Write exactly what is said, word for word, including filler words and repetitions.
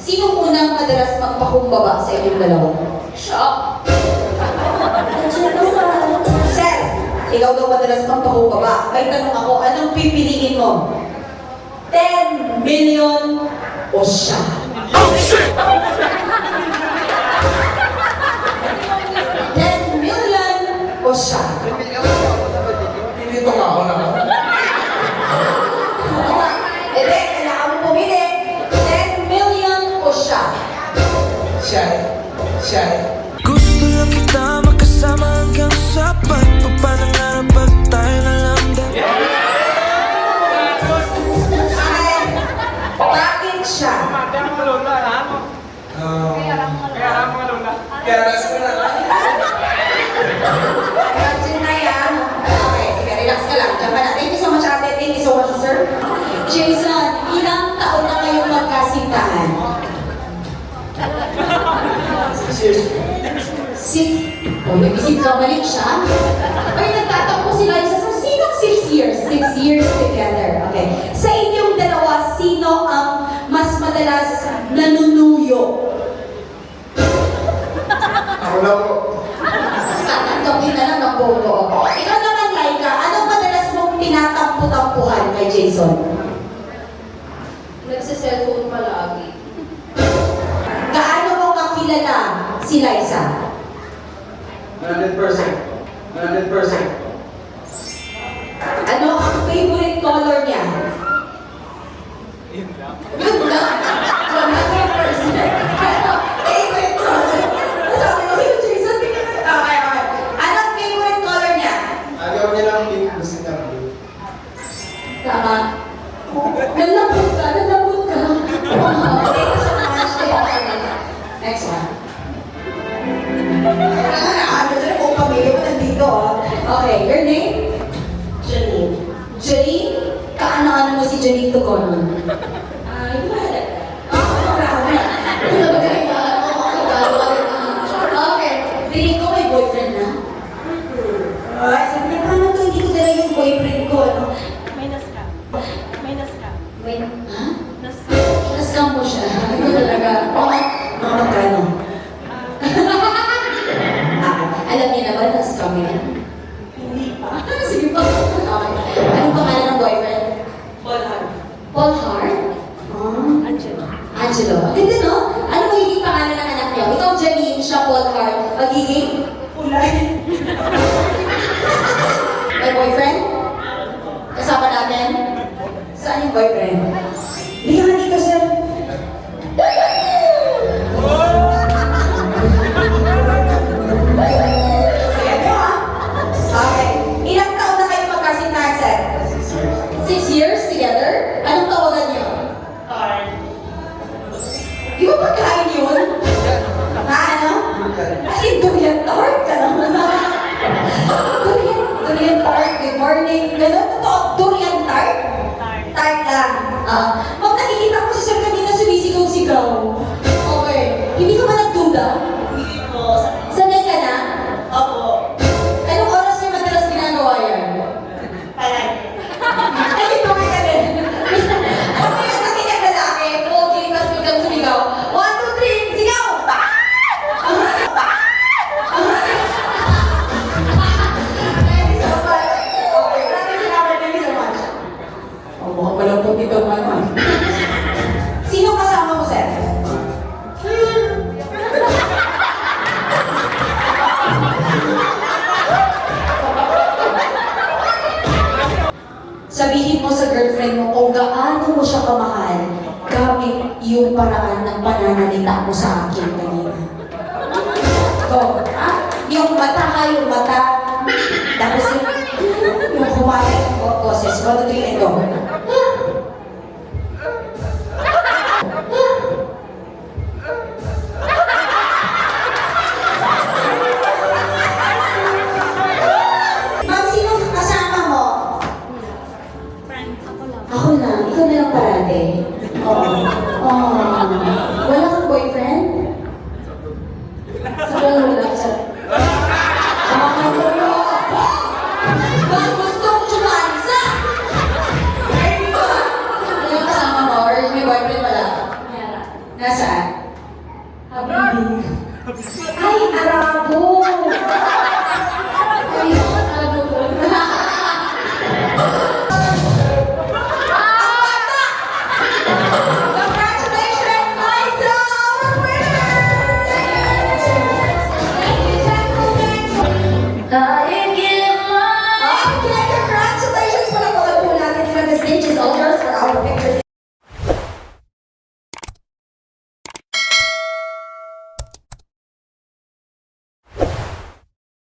Sino unang madalas magpakumbaba sa inyong dalawa? Siya. Sir, ikaw daw madalas magpakumbaba. May tanong ako, anong pipiliin mo? Ten million o siya? Ten million o siya? Pinito nga ako na. Hindi, kailangan mo pumili. Ten million o siya? Siya eh. Siya eh. Gusto lang kita makasama hanggang sa pagpapangarap pag tayo na lang din. Ay, bakit siya? Ah, kaya lang mga lola. Kaya lang mga lola. Kaya lang mga lola. Imagine na yan. Okay, sige, relax ka lang. Diyan ka na. Thank you so much, ate. Thank you so much, sir. Jason, ilang taon na kayong magkasintahan? Six years. Six? Oh, nag-isip ka, mali siya. Ay, nagtatampo sila isa. So, sinong six years? Six years together. Okay. Sa inyong dalawa, sino ang mas madalas nanunuyo? Ako na po. Tatanggapin na lang ng boto. Ikaw naman, Laika, anong madalas mong tinatampo-tampuhan kay Jason? Nagse-cellphone palagi. Gaano mo kakilala si Liza? Hundred percent. Hundred percent. Ano ang favorite color niya? Yun lang. Yun lang? One hundred percent. Favorite color. Sabi ko, "Si Jason, di ka na." Okay, okay. Anong favorite color niya? Ayaw niya lang pink, gusto niya blue. Tama. Nalambot ka, nalambot ka. Thank you so much. Next one. Ano dyan, buong pamilya mo nandito, oh. Okay, your name? Janine. Janine? Kaano-ano mo si Janine Tugonon? Ah, hindi mahalaga. Ah, grabe. Hindi na ba kayo, ah, okay, feeling ko may boyfriend na. Ay, sabi niya, "Paano to? Hindi ko dala yung boyfriend ko, ano?" May na-scam. May na-scam. May, ha? Na-scam. Na-scam mo siya. Ito talaga. Mga, mga magkano? Ah. Ah, alam niya na ba na-scam yan? Hindi pa. Sige pa. Okay. Anong pangalan ng boyfriend? Paul Hart. Paul Hart? Ah. Angelo. Angelo. Ang ganda, no? Ano magiging pangalan ng anak niyo? Ikaw, Janine, siya, Paul Hart. Magiging? Ulay. May boyfriend? Kasama natin? Saan yung boyfriend? Hindi ka nga dito, sir. Ayan mo, ah. Okay. Ilang taon na kayo magkasintahan, sir? Six years together? Anong tawagan niyo? Tart. Di ba pagkain yun? Ha, ano? As in, durian tart? Ganun. Durian, durian tart, good morning. Ganun, totoo, durian tart? Tart lang. Ah, pag nakikita ko si sir kanina, sumisigaw-sigaw. Okay. Hindi ka ba nagduda? Hindi po. Sanay ka na? Opo. Anong oras niya madalas ginagawa yan? Palagi. Ay, ito nga yan eh. Alam mo yun, kasi yung lalaki, pogi, tas biglang sumigaw. One, two, three, sigaw! Thank you so much. Okay, maraming salamat. Thank you so much. Oh, mukhang malungkot itong ano. Sino kasama mo, sir? Sabihin mo sa girlfriend mo kung gaano mo siya kamahal gamit yung paraan ng pananalita mo sa akin kanina. Go. Ah, yung mata ha, yung mata. Tapos yung, yung humaya yung bo-, boses. One, two, three, and go. Ma'am, sino kasama mo? Ako lang. Ikaw na lang parati. Oo. Oo. Wala kang boyfriend? Sa wala, wala siya. Baka gusto ko chumansa. Ay, Nasaan? Habibing. Ay, Arabo!